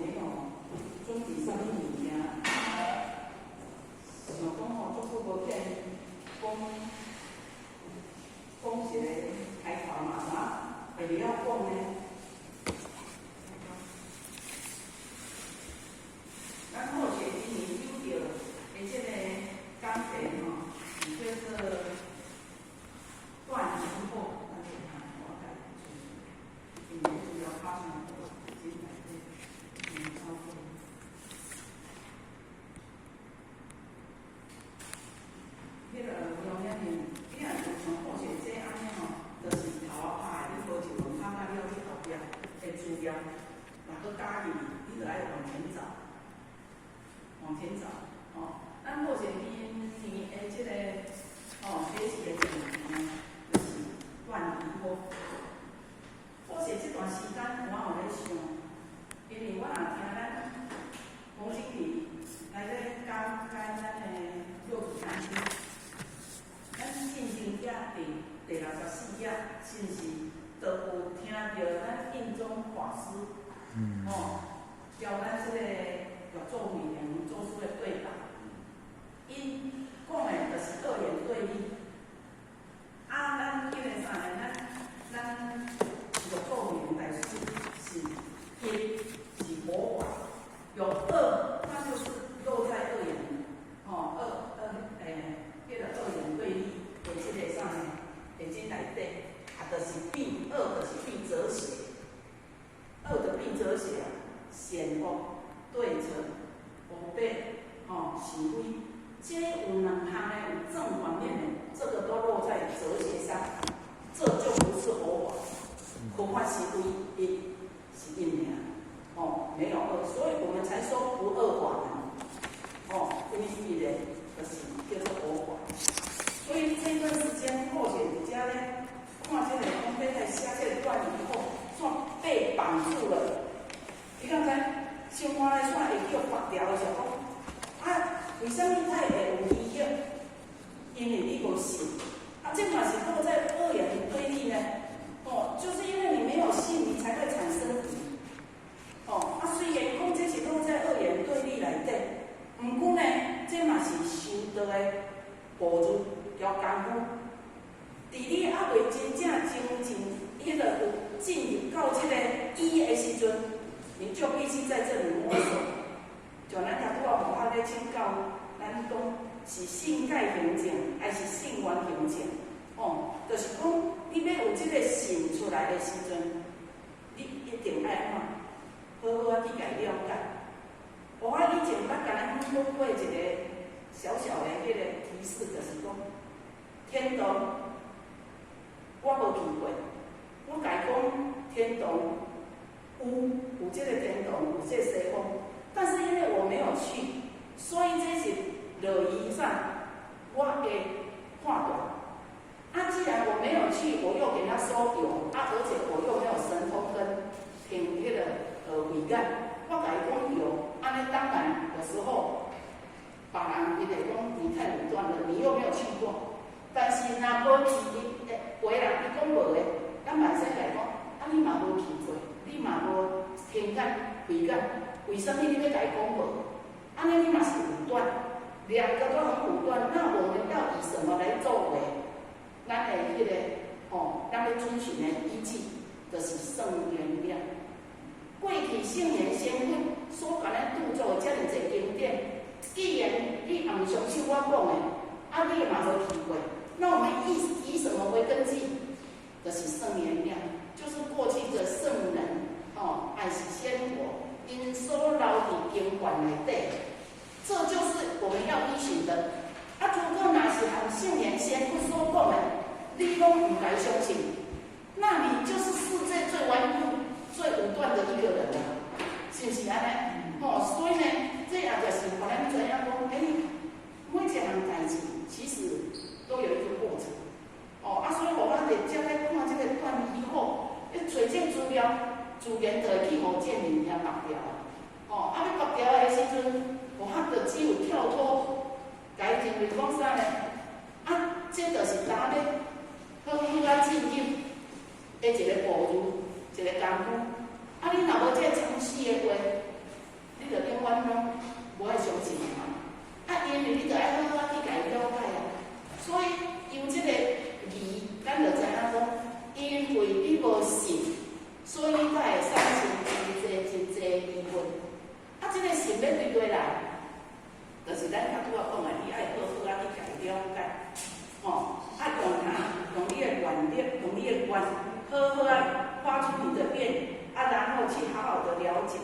沒有準備啥物物件，想講吼，足久無見，講講一個開頭嘛，啥會袂曉講呢？咱好勢今年有著的這個講題吼，是叫做斷疑惑。等下哈，我來因為資料卡上真內底，差不多。彼個有影呢，你若就像好勢這按呢吼，就是頭仔拍的，你無一輪拍甲了，你後壁的資料若閣加入去，你就愛往前找，往前找，吼。咱好勢今年的這個吼學習的主題呢，就是斷疑惑。好勢這段時間我有咧想，因為我若聽咱洪經理來咧講解咱的六祖壇經，咱進前遐佇第64頁，是毋是就有聽著咱印宗法師，吼，交咱這個六祖慧能祖師的對答，𪜶講的就是二元對立。啊，咱彼個啥呢？咱六祖慧能大師是一是佛法，有二，它就是落在二元，吼，二二欸，彼個二元對立的這個啥呢？的這內底，啊，就是變二，就是變哲學，二就變哲學啊，善惡對錯、黑白、吼是非，這有兩項呢，有正反面的，這個都落在哲學上，這就不是佛法。佛法是唯一，是一爾，哦，沒有二，所以我們才說不二法門，哦，唯一的，就是叫做佛法。所以這段時間，好勢佇遮咧看這個講欲來寫這個斷疑惑，煞被綁住了。你敢知？生活咧煞會叫縛牢的時候，講啊，為啥物才會有疑惑？因為你無信。啊，這嘛是落在二元對立呢。哦，就是因為你沒有信，你才會產生疑。哦，啊，雖然講這是落在二元對立內底，毋過呢，這嘛是修道的步驟交功夫。佇你猶未真正精進，彼個有進入到這個一的時陣，你就必須在這裡摸索。就咱頭拄仔無法咧請教，咱講是信蓋行證，還是信願行證？哦，就是講你欲有這個信出來的時陣，你一定愛按怎好好仔去共伊了解。我以前捌共咱講過一個小小的彼個提示，就是講天堂，我無去過，我共伊講天堂有這個天堂，有這個西方，但是因為我沒有去，所以這是落於啥我的判斷。啊，既然我沒有去，我又給他說有，啊，而且我又沒有神通跟憑彼個慧眼，我共伊講有，按呢當然有時候，別人伊會講你太武斷了，你又沒有去過。但是若無去，伊有的人伊講無的，咱嘛會使共伊講，啊你嘛無去過，你嘛無天眼慧眼，為啥物你欲共伊講無？按呢你嘛是武斷，兩個都很武斷，那我們要以什麼來作為咱的彼個吼，咱欲遵循的依據，就是聖言量。過去聖賢先佛所共咱著作的遮爾濟經典，既然你也毋相信我講的，啊你嘛無去過，那我們以什麼為根據？就是聖言量，就是過去的聖人，吼，還是仙佛，𪜶所留佇經卷內底，這就是我們要依循的。啊，如果若是含聖賢先佛所講的，你攏毋共相信，那你就是世界最頑固、最武斷的一個人了，是毋是按呢？吼，所以呢，這也就是予咱知影講，欸，每一項代誌其實都有一個過程。哦，啊，所以予咱佇遮咧看這個斷疑惑，一揣這資料，自然就會去予這物件縛牢。哦，啊，欲縛牢的時陣，有法就只有跳脫，共伊認為講啥呢？啊，這就是當咧好好仔進入的一個步驟，一個功夫。啊，你若無這個嘗試的話，了解。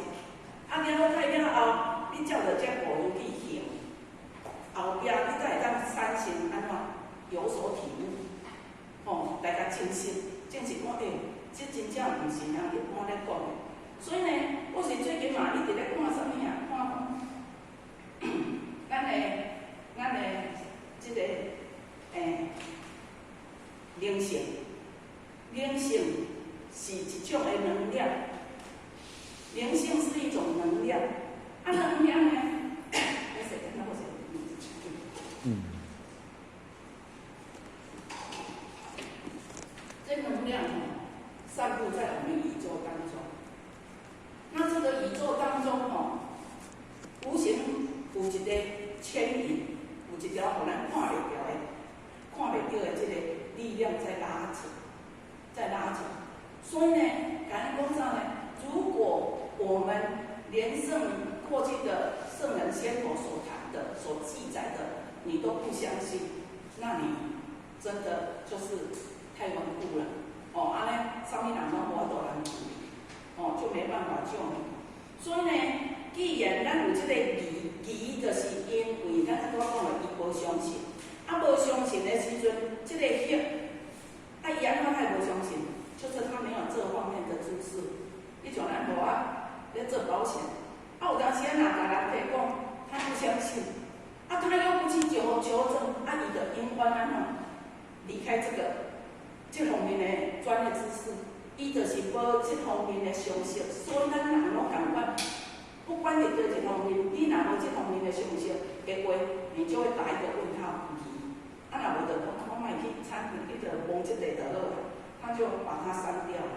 啊，了解了後，你照著這五如去行，後壁你才會當產生按怎有所體悟，吼，來共證實，證實講，欸，這真正毋是人一般咧講的。所以呢，我是最近嘛一直咧看啥物啊？看講，咱的這個靈性，靈性是一種的能量，靈性是一種能量，啊，能量呢？沒事，那我先。這能量散布在我們宇宙當中。那這個宇宙當中吼，無形有一個牽引，有一條予咱看袂著的、看袂著的這個力量在拉扯，在拉扯。所以呢，共咱講啥呢？如果我們連聖過去的聖人仙佛所談的、所記載的，你都不相信，那你真的就是太頑固了。哦，按呢，啥物人攏無法度來處理，哦，就沒辦法救你。所以呢，既然咱有這個疑，疑就是因為咱拄仔講的，伊無相信，啊，無相信的時陣，這個惑，啊，伊按怎會無相信？就是他沒有這方面的知識。你像咱某仔咧做保險，啊，有當時仔若共人提講，他不相信，啊，他又不去求證，啊，伊就永遠按怎離開這個這方面的專業知識，伊就是無這方面的常識，所以咱人攏仝款，不管佇佗一方面，你若無這方面的常識的話，你就會打一個問號疑。啊，若無就講，我莫去參彼個摸這個就好啊，他就把它刪掉了，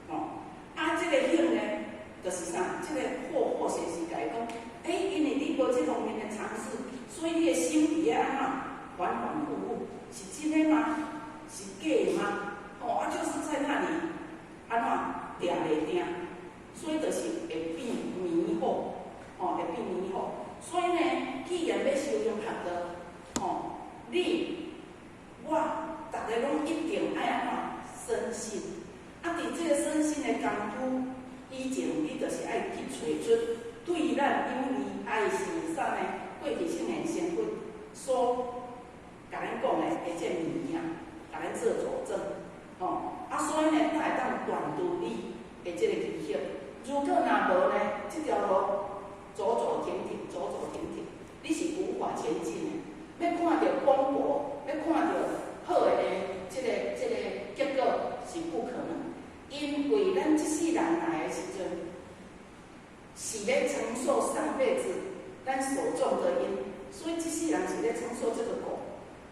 哦。啊，這個惑呢，就是啥？這個惑惑是共伊講，欸，因為你無這方面的常識，所以你的心佇咧按怎反反覆覆，是真的嗎？是假的嗎？哦，啊，就是在那裡按怎定袂定，所以就是會變迷惑，哦，會變迷惑。所以呢，既然欲修行學道，吼，你我逐个攏一定愛按怎深信。啊，佇這個深信的功夫以前，你就是愛去揣出對咱有利，還是啥呢？過去聖賢先佛所共咱講的這物件，共咱做佐證，吼。啊，所以呢，才會當斷除你的這個疑惑。如果若無呢，這條路走走停停，走走停停，你是無法前進的。欲看著廣博，欲看著好的這個結果是不可能。因為咱這世人來的時陣，是咧承受上輩子咱所種的因，所以這世人是咧承受這個果，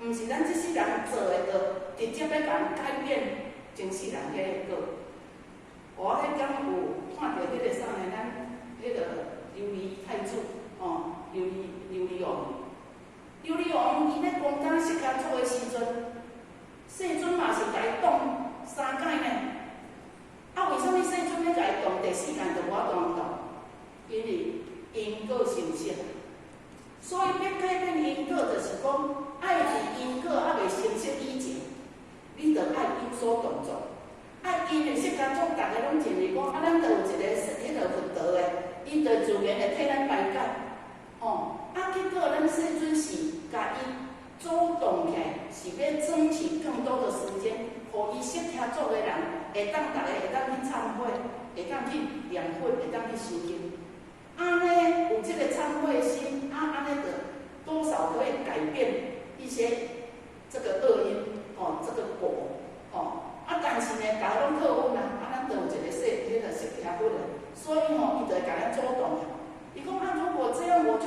毋是咱這世人做的業，直接欲共改變前世人彼個果。我彼工有看著彼個啥呢？咱彼個琉璃太子，哦，琉璃王，琉璃王伊咧攻打釋迦族的時陣，世尊嘛是共伊擋三擺呢。啊，為啥物世尊欲共伊擋，第四擺就無法度擋？因為因果成熟，所以欲改變因果，就是講愛佇因果猶未成熟以前，你著愛有所動作。啊，因為釋迦族逐个攏認為講，啊，咱著有一個彼个佛陀的，伊著自然會替咱排解。吼，啊，結果咱世尊是共伊主動起來，是欲爭取更多的時間，予伊釋迦族的人會當逐个會當去懺悔，會當去念佛，會當去修行。按呢有這個懺悔心，啊，按呢就多少可以改變一些這個惡因，吼，這個果，吼。啊，但是呢，逐个攏靠阮啊，啊，咱就有一個釋，彼個釋迦佛的，所以吼，伊就會共咱主動。伊講啊，如果這樣我就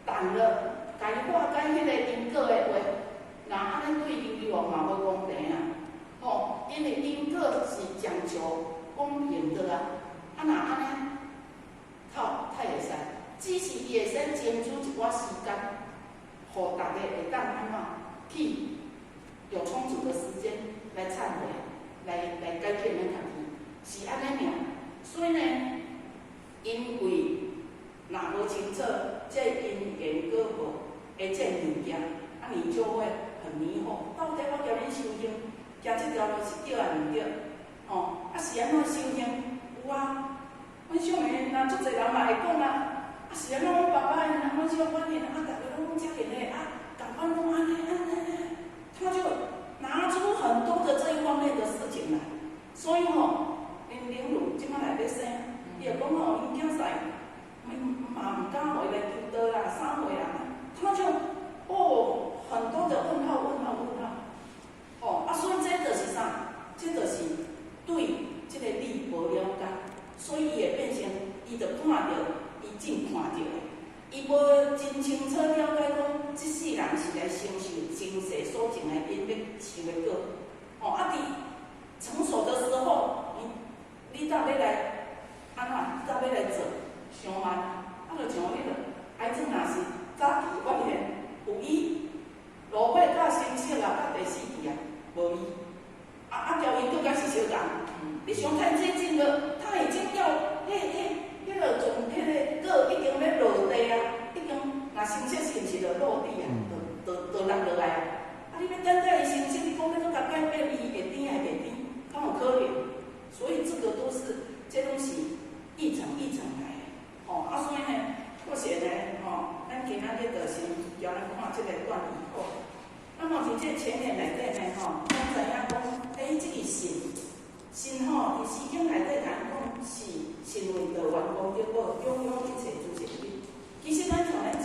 擋了，共伊化解彼個因果的話，那按呢對琉璃王嘛無公平啊，吼，因為因果是講求公平的啊，啊，若按呢，太會使，只是伊會使爭取一寡時間，予逐个會當按怎去有充足的時間來懺悔，來改變咱家己，是按呢爾。所以呢，因為若無清楚這因緣果報的這物件，啊，你就會很迷惑。到底我今日修行，行這條路是對抑毋對？吼，啊是按怎修行？有啊，阮小妹啊，足濟人嘛會講啊，啊是按怎阮爸爸𪜶人攏這個觀念，啊，逐家攏遮爾呢，啊，共款攏按呢按呢，他就拿出很多的這一方面的事情來，所以吼，𪜶玲如這擺來欲生，伊就講吼，𪜶囝婿嘛毋敢予伊來求道啦，啥貨啦，他就哦很多的問號問號問號，哦啊，所以這就是啥？這就是對這個理無了解，所以伊會變成，伊就看著伊正看著的，伊無真清楚了解講，這世人是來承受前世所種的因，欲受的果。哦，啊，佇成熟的時候，你搭欲來按怎？你搭欲來做，傷慢，啊，就像彼個癌症若是早期發現有醫，落尾到成熟啊，到第四期啊，無醫。啊啊，條因閣敢是相仝，你想太接近了，他已經要彼個種彼個果已經欲落地啊，已經若成熟是毋是就落地啊？就落落來啊！啊，你欲等待伊成熟，你講欲閣共改變，伊會甜還袂甜？敢有可能？所以這個都是，這攏是一層一層來的，吼啊！所以呢，我是呢，吼，咱今仔日就先交咱看這個段以後。那麼佇這前言內底呢，吼，咱知影講，欸，這個信，信吼，佇詩經內底講是信為道源功德寶，中庸。